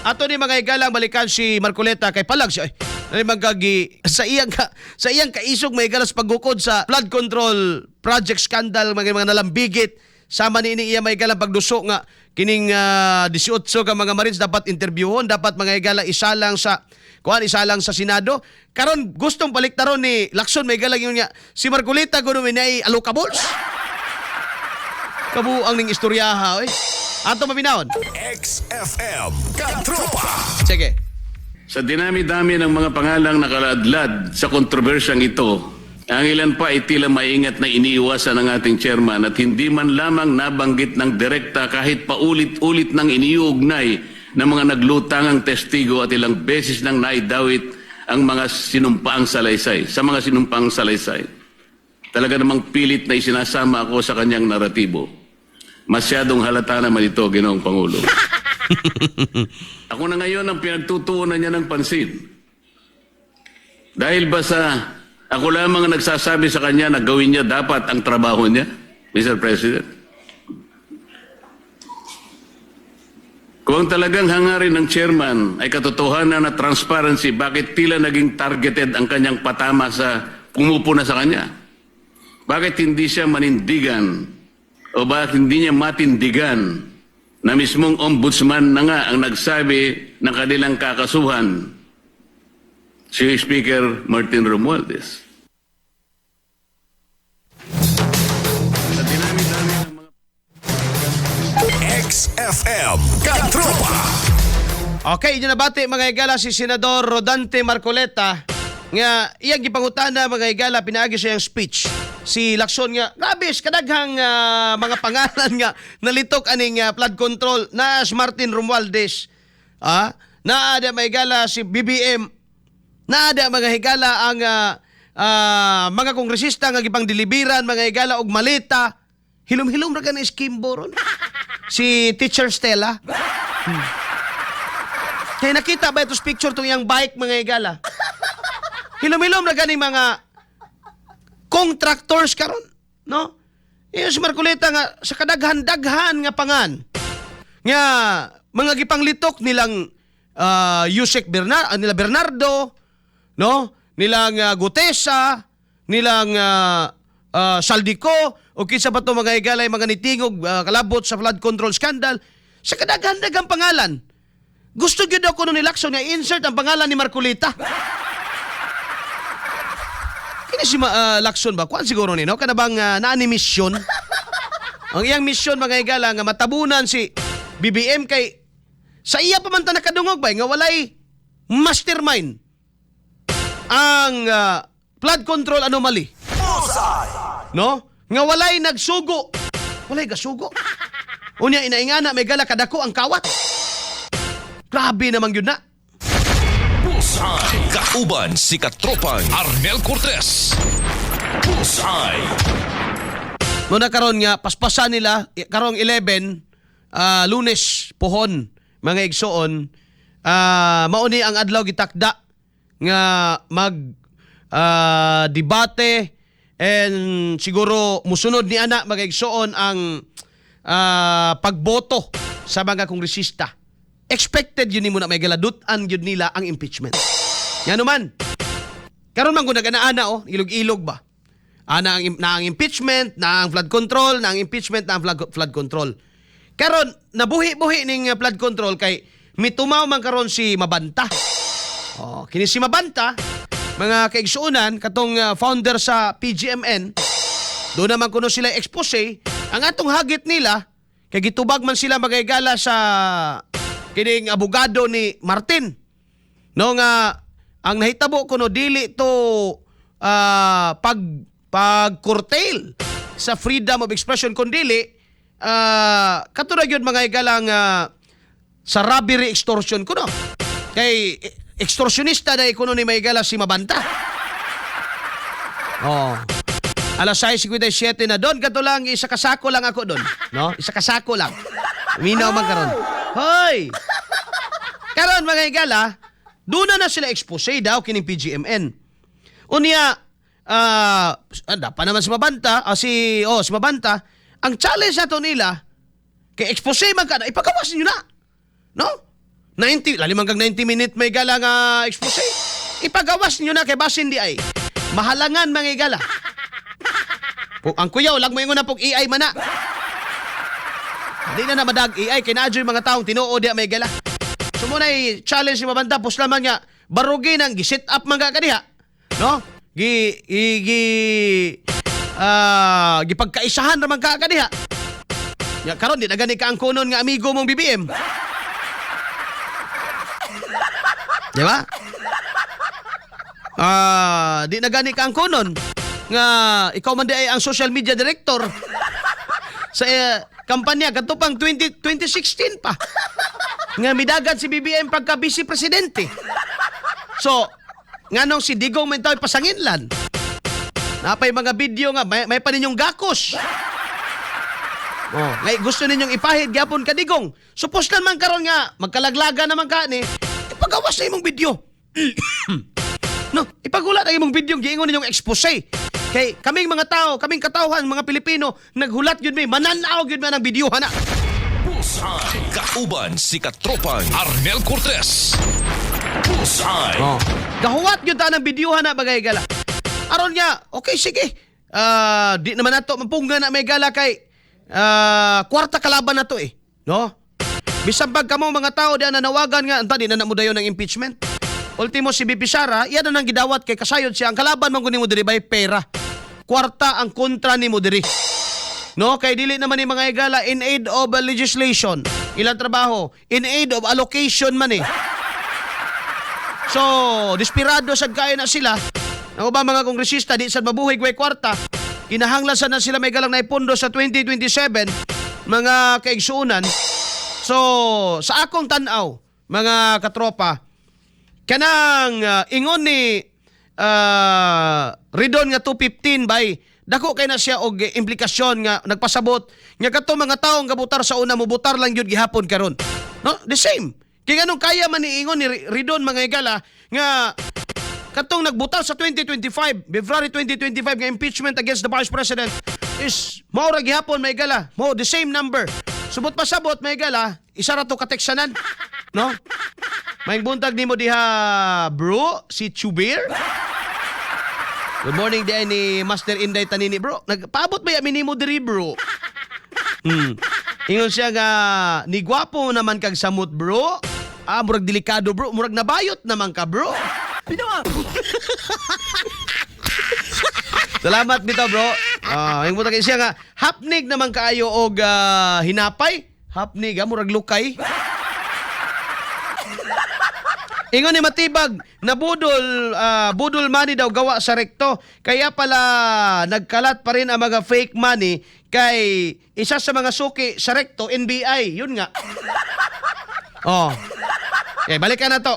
Ato ni, mga higala, balikan si Marcoleta kay palag siya. Ay, magkagi sa iyang kaisog, may higala, sa paggukod sa flood control project scandal, mga nalambigit sama ni ini iya, may higala, pagduso nga kining 18 ka mga Marines dapat interviewon, dapat, mga higala, isalang sa kuan, isalang sa Senado. Karon gustong baliktaron ni Lacson, may higala, yun nga si Marcoleta kuno may naay allocables. Kabuang ning istoryaha oy. Ato mabinahon. XFM Katropa. Sige. Sa dinami-dami ng mga pangalang nakaladlad sa kontrobersyang ito, ang ilan pa ay tila maingat na iniiwasan ng ating chairman at hindi man lamang nabanggit ng direkta kahit paulit-ulit nang iniuugnay ng mga naglutangang testigo at ilang beses nang naidawit ang mga sinumpaang salaysay, sa mga sinumpaang salaysay. Talaga namang pilit na isinasama ako sa kanyang naratibo. Masyadong halata naman ito, Ginoong Pangulo. Ako na ngayon ang pinagtutuunan niya ng pansin. Dahil ba sa ako lamang ang nagsasabi sa kanya na gawin niya dapat ang trabaho niya, Mr. President? Kung talagang hangarin ng chairman ay katotohanan na transparency, bakit tila naging targeted ang kanyang patama sa pumupuna sa kanya? Bakit hindi siya manindigan o bakit hindi niya matindigan na mismong ombudsman na nga ang nagsabi ng kanilang kakasuhan, si Speaker Martin Romualdez? Sa dinami-dami ng mga XFM Katropa. Okay, inyo nabati, mga higala, si Senador Rodante Marcoleta nga iyang gipangutana, mga higala, pinaagi sa iyang speech si Lacson nga grabe sa kadaghang mga pangalan nga nalitok aning flood control na si Martin Romualdez, naa da, mga higala, si BBM, naa da, mga higala, ang mga kongresista nga gipang deliveran, mga higala, og maleta. Hilom-hilom ra ka ni Skimbo ron, si Teacher Stella. Kaya nakita ba ito picture tong iyang bike, mga higala? Hilom-hilom na gani mga contractors karon, no? Iyo si Marcoleta nga sa kadaghan-daghan nga pangan nga mga gipanglitok nilang Usec Bernard, nila Bernardo, no? Nilang Guteza, nilang Zaldy Co o kinsa pa to, mga higala, mga nitingog kalabot sa flood control scandal, sa kadaghan-daghang pangalan. Gusto gyud ako ni Lacson nga insert ang pangalan ni Marcoleta. Kini si Lacson ba? Kuan siguro ni, no? Kana bang naa ni misyon? Ang iyang misyon, mga higala, nga matabunan si BBM kay sa iya pa man ta nakadungog ba nga walay mastermind ang flood control anomaly. No? Nga walay nagsugo. Walay gasugo. Unya inaingana may gala kadako ang kawat. Grabe naman yun na. Bullseye. Kauban si Katropang Arnel Cortez. Bullseye. Muna karon nga paspasan nila karong 11, Lunes pohon, mga igsoon, mao ni ang adlaw gitakda nga mag debate and siguro musunod ni ana, mga igsoon, ang pagboto sa mga kongresista. Expected yun nimo na may galadut-an yun nila ang impeachment. Ngano man karon man kung nag-ana-ana oh, ilog-ilog ba? Ah, na ang impeachment, na ang flood control, na ang impeachment, na ang flood control. Karon nabuhi-buhi ning flood control kay mitumaw man karon si Mabanta. Oh, kini si Mabanta, mga kaigsuonan, katong founder sa PGMN, doon naman kuno sila expose, ang atong hagit nila, kay gitubag man sila, mga higala, sa kining abogado ni Martin. No, nga ang nahitabo kuno dili to pag pag curtail sa freedom of expression kundili kato gyud, mga higalang, sa robbery extortion kuno. Kay extortionista na kuno ni mahigala si Mabanta. Oh. Alas 6:57 na doon. Kato lang, isa kasako lang ako doon. No? Isa kasako lang. Minaw man karon. Hoy! Karon, mga higala, doon na na sila expose daw kining PGMN. Unya, pa naman si Mabanta, si Mabanta, ang challenge nato nila, kay expose man ka na, ipagawas niyo na. No? 90, lalim hanggang 90 minute may gala nga expose. Ipagawas niyo na kay basin di ay. Mahalangan mga igala. Ang kuyaw lang mo ingon na pog AI man na. Di na na madag AI kay naa jud mga taong tinuod diha may gala. So mo nay challenge ni Mabanta lamang nga barugi nang gi-set up man ka kadiha. No? Gi gi, gi ah gipagkaisahan ra man ka kadiha. Ya karon di na gani ka ang kunon nga amigo mong BBM. Di ba? Ah, di na gani ka ang kunon nga ikaw man di ay ang social media director sa kampanya kadto pang 20, 2016 pa nga midagan si BBM pagka vice presidente. So, nganong si Digong man taw pasanginlan. Napay mga video nga may pa ninyong gakos. Oh, ngay gusto ninyong ipahid gyapon ka Digong. Supos lang man karon nga magkalaglaga naman ka ni, ipagawas na imong video. No, ipagula na imong video giingon ninyong expose. Kay kaming mga tao, kaming katawhan, mga Pilipino, naghulat yun mi, mananaw yun mi ang video hana. Bullseye. Kauban si Katropang Arnel Cortez. Bullseye. Oh. Gahuwat yun ta ng video hana bagay gala. Aron nga, okay sige. Ah, di naman nato mapungga na may gala kay kwarta kalaban na to eh. No? Bisan pag kamo mga tao di nanawagan nga anta di na namo dayon ng impeachment. Ultimo si BP Sara, iya na nang gidawat kay kasayod siya ang kalaban man guni mo diri bay pera. Kwarta ang kontra nimo diri. No, kay dili naman ni mga igala in aid of legislation. Ilang trabaho, in aid of allocation man eh. So, desperado sad kayo na sila. Ang uba mga kongresista di sad mabuhay gway kwarta. Kinahanglan sad na sila may galang naipondo sa 2027 mga kaigsuonan. So, sa akong tan-aw, mga katropa, kanang ingon ni Ridon nga 215 bay dako kay na siya og implikasyon nga nagpasabot nga kadto mga taong gabutar sa una mobutar lang gyud gihapon karon, no? The same kay nganong kaya man niingon ni Ridon, mga higala, nga katong nagbutar sa 2025, February 2025 nga impeachment against the Vice President is mao ra gihapon may gala mo, the same number. Subot pasabot may gala, isa ra to kateksanan, no? May buntag nimo diha, bro, si Chubir. Good morning diay ni Master Inday Tanini, bro. Nagpaabot ba ya minimo diri, bro? Ingon siya nga ni gwapo naman kag samot, bro. Ah, murag delikado, bro. Murag nabayot naman ka, bro. Salamat bitaw, bro. Ah, yung buntag siya nga hapnig naman kaayo og hinapay. Hapnig ah, murag lukay. Ingon ni Matibag, nabudol budol money daw gawa sa Recto. Kaya pala nagkalat pa rin ang mga fake money kay isa sa mga suki sa Recto, NBI. Yun nga. Oh. Okay, balikan na to.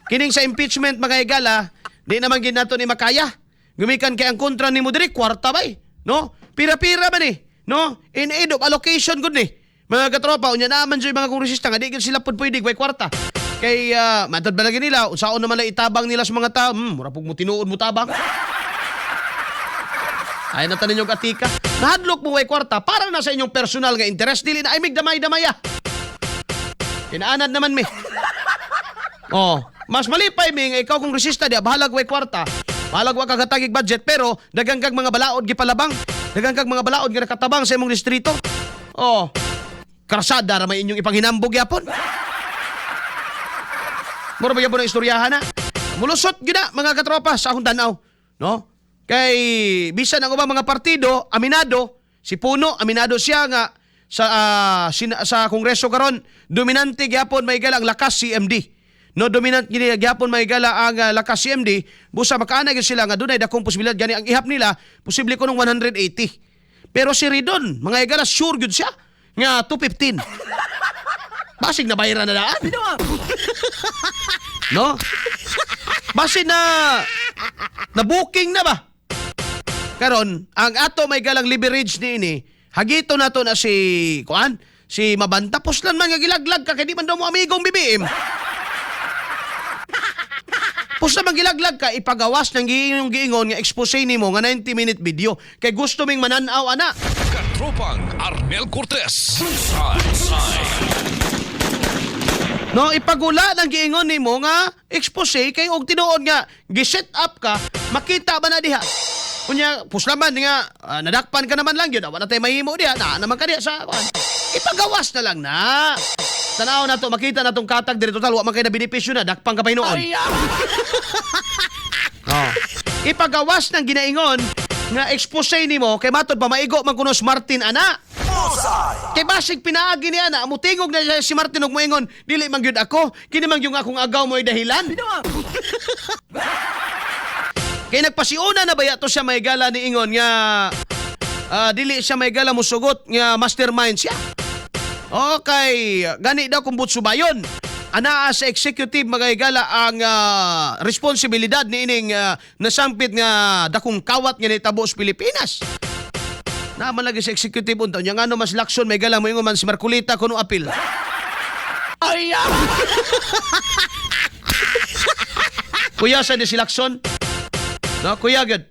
Kining sa impeachment, mga higala, di naman gid nato ni makaya. Gumikan kay ang kontra ni diri kwarta bay, no? Pira-pira man eh, no? In aid of allocation gud ni. Mga katropa, unya naman jud mga kongresista nga di gid sila pud pwede way kwarta. Kay matod ba lagi nila, unsaon naman lang itabang nila sa mga tao, mura pug mo tinuod mo tabang. Ay na tanin yung atika. Nahadlok mo way kwarta para na sa inyong personal nga interes, dili na ay migdamay-damaya. Kinaanad naman mi. Oh, mas malipay mi nga ikaw kongresista di bahalag way kwarta. Bahalag wa kagatagig budget pero daghang kag mga balaod gipalabang. Daghang kag mga balaod nga nakatabang sa imong distrito. Oh. Karsada ra may inyong ipanghinambog yapon. Mura ba yapon ang istoryahan na? Mulusot gyud na mga katropa sa akong tan-aw, no? Kay bisan ang ubang mga partido, aminado, si Puno aminado siya nga sa sa kongreso karon dominante gyapon may ang Lakas CMD. No, dominant gini gyapon may gala ang Lakas CMD, busa makaana gyud sila nga dunay dakong posibilidad gani ang ihap nila posible ko 180. Pero si Ridon, mga higala, sure gyud siya nga 215. Basig na bayaran na daan. No? Basig na na booking na ba? Karon, ang ato may galang leverage ni ini, hagito na to na si kuan, si Mabanta puslan man nga gilaglag ka kay di man daw mo amigong BBM. Puslan man gilaglag ka ipagawas ng giingong giingon nga expose nimo nga 90-minute video kay gusto ming mananaw ana. Katropang Arnel Cortez. Bullseye. No, ipagula ng giingon nimo nga expose kay og tinuod nga gi-set up ka, makita ba na diha? Unya, puslaman nga nadakpan ka naman lang yun, wala tay mahimo diha, naa naman ka diha sa kuan. Ipagawas na lang na. Tanaw na to, makita na tong katag diri, total wa man kay na benepisyo na, dakpan ka pa hinuon. Oh. Ipagawas ng ginaingon nga expose nimo kay matod pa maigo man kuno si Martin ana. Kay basig pinaagi niya na mutingog na siya si Martin og moingon, dili man gyud ako, kini man gyud akong agaw mo'y dahilan. Kay nagpasiuna na baya to siya may gala ni ingon nga dili siya may gala musugot nga mastermind siya. Okay, gani daw kung butsubayon. Anaa sa executive magayigala ang responsibilidad niining nasampit nga dakong kawat nga nitabo sa Pilipinas. Naman lagi sa executive unta nya ngano mas lakson may gala moingon man si Marcolita kuno apil. Kuya sa di si Lacson. No, kuya gud.